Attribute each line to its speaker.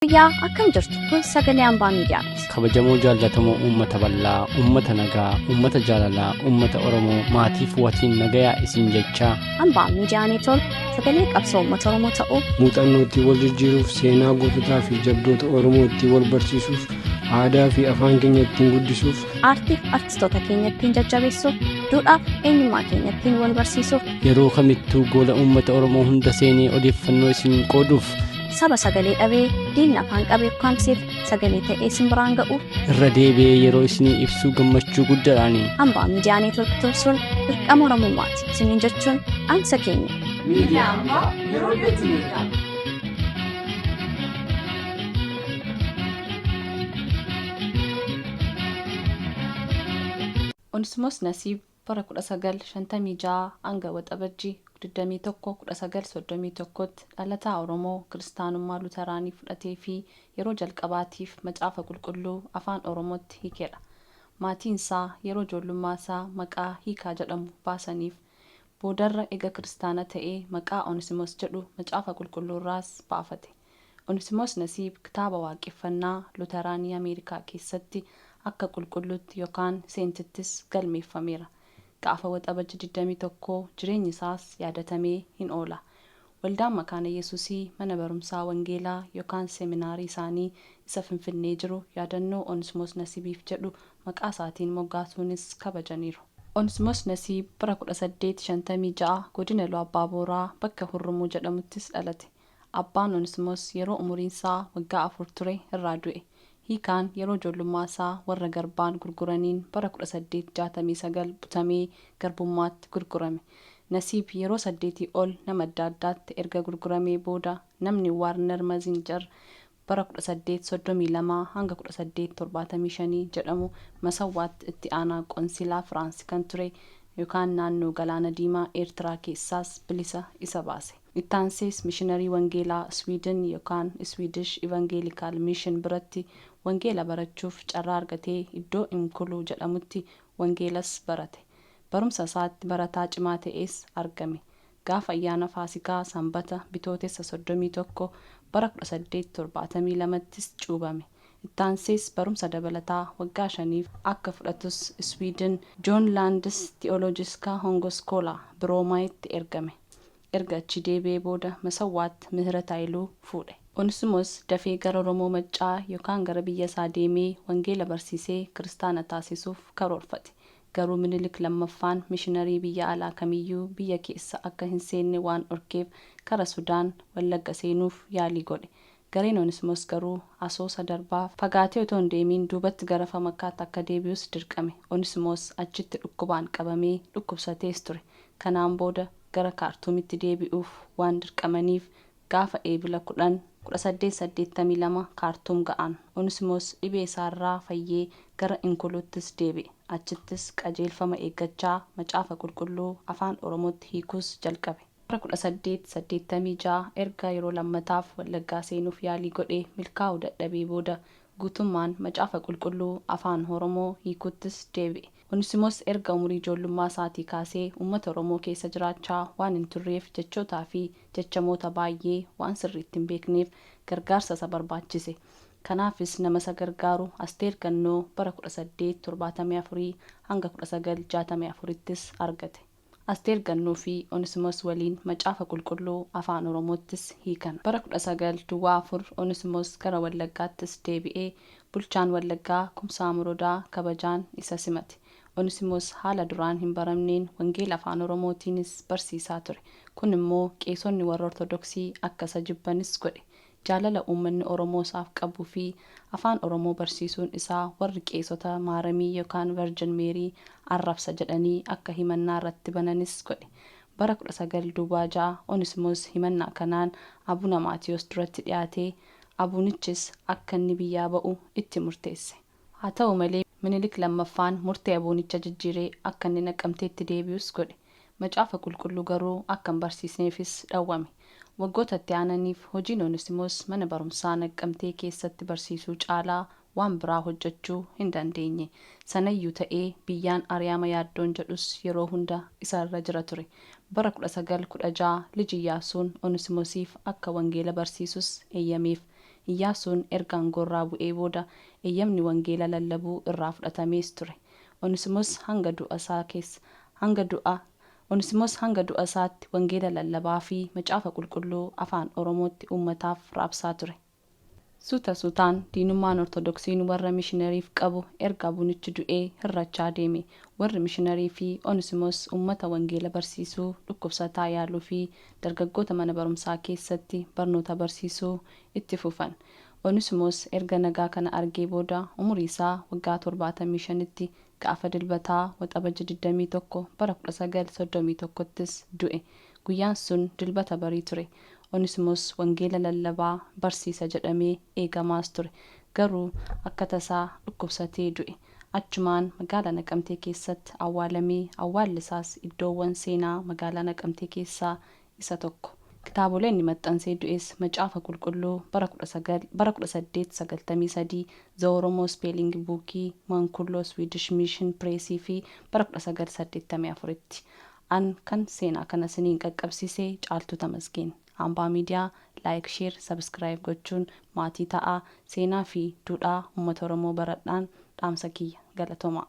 Speaker 1: Biyyaa akkam jirtu kun sagalee hambaa miidiyaati.
Speaker 2: Kabajamoo jaallatamoo uummata bal'aa, uummata nagaa, uummata jaalalaa, uummata Oromoo maatiif watiin nagayaa isin jechaa.
Speaker 1: Hambaa miidiyaa neetwoork sagalee qabsoo uummata Oromoo ta'uu
Speaker 3: muuxannoo ittiin wal jijjiiruuf, seenaa goototaa fi jabdoota Oromoo ittiin wal barsiisuuf, aadaa fi afaan keenya ittiin guddisuuf,
Speaker 1: aartiif artistoota keenya ittiin jajjabeessuuf, duudhaaf eenyummaa keenya ittiin wal barsiisuuf,
Speaker 2: yeroo kamittuu goola uummata Oromoo hunda seenee odeeffannoo isin qooduuf,
Speaker 1: saba sagalee dhabee diinni afaan qabee ukkaamseef sagalee ta'ee isin biraan ga'uuf
Speaker 2: irra deebi'ee yeroo isinii ibsuu gammachuu guddaadhaani.
Speaker 1: Hambaa miidiyaa neetwoork tumsuun dirqama Oromummaati isiniin jechuun dhaamsa keenya.
Speaker 4: Miidiyaa hambaa yeroo dhiyootti miidhaa.
Speaker 5: Onesimoos Nasiib bara 1956 hanga Waxabajjii 21 1931tti dhalataa Oromoo kiristaanummaa Luteraanii fudhatee fi yeroo jalqabaatiif Macaafa Qulqulluu Afaan Oromootti hiikedha. Maatiin isaa yeroo ijoollummaa isaa maqaa Hiikaa jedhamu baasaniif. Boodarra ega kiristaana ta'ee maqaa Onesimoos jedhu Macaafa Qulqulluurraas baafate. Onesimoos Nasiib kitaaba waaqeffannaa Luteraanii Ameerikaa keessatti akka qulqulluutti yookaan seentittis galmeeffameera. Gaafa Waxabajji 21 jireenyi isaas yaadatamee hin oola. Waldaan Makaana Yesuusii mana barumsaa Wangeelaa yookaan seminaarii isaanii isa Finfinnee jiru yaadannoo Onesimoos Nasiibiif jedhu maqaa isaatiin moggaasuunis kabajaniiru. Onesimoos Nasiib bara 1856 godina Iluu Abbaa Booraa bakka Hurrumuu jedhamuttis dhalate. Abbaan Onesimoos yeroo umuriin isaa waggaa 4 ture irraa du'e. Hiikaan yeroo ijoollummaa isaa warra garbaan gurguraniin bara 1869 butamee garbummaatti gurgurame. Nasiib yeroo 8 ol nama adda addaatti erga gurguramee booda namni Waarner Mazinjar bara 1832 hanga 1875 jedhamu Masawwaatti itti aanaa qonsilaa Firaansi kan ture yookaan naannoo Galaana Diimaa Eertiraa keessaas bilisa isa baase. Ittaansees mishiinarii Wangeelaa Swiidin yookaan Swedish Evangelical Mission biratti Wangeela barachuuf carraa argatee iddoo Imkuluu jedhamutti Wangeelas barate. Barumsa isaatti barataa cimaa ta'ees argame. Gaafa ayyaana Faasikaa Sanbata Bitootessa 31 bara 1872ttis cuubame. Ittaansees barumsa dabalataa waggaa 5f akka fudhatus Swiidin Joon Laandis Ti'ooloojiska Hongoskoolaa Biroomayitti ergame. Erga achi deebi'ee booda Masawwaatti Mihirat Hayiluu fuudhe. Onesimoos dafee gara Oromoo Maccaa yookaan gara biyya isaa deemee Wangeela barsiisee kiristaana taasisuuf karoorfate. Garuu Minilik lammaffaan mishinarii biyya alaa kamiyyuu biyya keessa akka hin seenne waan dhorkeef kara Sudaan Wallagga seenuuf yaalii godhe. Gareen Onesimoos garuu Asoosa darbaa fagaatee otoo hin deemiin duubatti gara Famakkaatti akka deebi'us dirqame. Onesimoos achitti dhukkubaan qabamee dhukkubsatees ture. Kanaan booda gara Kaartuumitti deebi'uuf waan dirqamaniif gaafa Eebila 10, 1882 Kaartuum ga'an. Onesimoos dhibee isaarraa fayyee gara Inkuluuttis deebi'e. Achittis qajeelfama eeggachaa Macaafa Qulqulluu Afaan Oromootti hiikuus jalqabe. Bara 1886 erga yeroo lammataaf Wallaggaa seenuuf yaalii godhee milkaa'uu dadhabee booda guutummaan Macaafa Qulqulluu Afaan Oromoo hiikuuttis deebi'e. Onesimoos erga umurii ijoollummaa isaatii kaasee uummata Oromoo keessa jiraachaa waan hin turreef jechootaa fi jechamoota baay'ee waan sirriitti hin beekneef gargaarsa isa barbaachise. Kanaafis nama isa gargaaru Asteer Gannoo bara 1874 hanga 1964ttis argate. Asteer Gannoo fi Onesimoos waliin Macaafa Qulqulluu Afaan Oromoottis hiikan. Bara 1904 Onesimoos gara Wallaggaattis deebi'ee bulchaan Wallaggaa Kumsaa Morodaa kabajaan isa simate. Onesimoos haala duraan hin baramneen Wangeela Afaan Oromootiinis barsiisaa ture. Kun immoo qeesonni warra Ortodoksii akka isa jibbanis godhe. Jaalala uummanni Oromoo isaaf qabuu fi Afaan Oromoo barsiisuun isaa warri qeesota Maaramii yookaan Virgin Mary arrabsa jedhanii akka himannaa irratti bananis godhe. Bara 1906 Onesimoos himannaa kanaan Abuna Maatiyoos duratti dhiyaatee Abunichis akka inni biyyaa ba'u itti murteesse. Haa ta'u malee Minilik lammaffaan murtee Abunicha jijjiiree akka inni Naqamteetti deebi'us godhe. Macaafa Qulqulluu garuu akka hin barsiisneefis dhawwame. Waggoota itti aananiif hojiin Onesimoos mana barumsaa Naqqamtee keessatti barsiisuu caalaa waan biraa hojjechuu hin dandeenye. Sanayyuu ta'ee biyyaan ari'ama yaaddoon jedhus yeroo hunda isa irra jira ture. Bara 1916 Lij Iyyaasuun Onesimoosiif akka Wangeela barsiisus eeyyameef. Iyyaasuun erga aangoorraa bu'ee booda eeyyamni wangeela lallabuu irraa fudhatamees ture. Onesimos hanga du'a isaa keessa hanga du'a Onesimos hanga du'a isaatti wangeela lallabaa fi macaafa qulqulluu afaan Oromootti uummataaf raabsaa ture. Suuta suutaan diinummaan Ortodoksiin warra mishinariif qabu erga abunichi du'ee hir'achaa deeme. Warri mishinarii fi Onesimos uummata wangeela barsiisuu, dhukkubsataa yaaluu fi dargaggoota mana barumsaa keessatti barnoota barsiisuu itti fufan. Onesimos erga nagaa kana argee booda umurii isaa waggaa 75tti gaafa Dilbataa Waxabajji 21 bara 1931ttis du'e. Guyyaan sun Dilbata barii ture. Onesimos wangeela lallabaa barsiisa jedhamee eegamaas ture. Garuu akka tasaa dhukkubsatee du'e. Achumaan magaalaa Naqamtee keessatti awwaalamee awwaalli isaas iddoowwan seenaa magaalaa Naqamtee keessaa isa tokko. Kitaaboleen inni maxxansee du'es Macaafa Qulqulluu bara 1893, The Oromo Spelling Book, Mankulloo Swedish Mission Press fi bara 1984tti. An kan seenaa kana isiniin qaqqabsiise Caaltuu Tamasgeen. Hambaa Miidiyaa like, share, subscribe gochuun maatii ta'aa. Seenaa fi duudhaa uummata Oromoo baradhaan dhaamsa kiyya. Galatoomaa.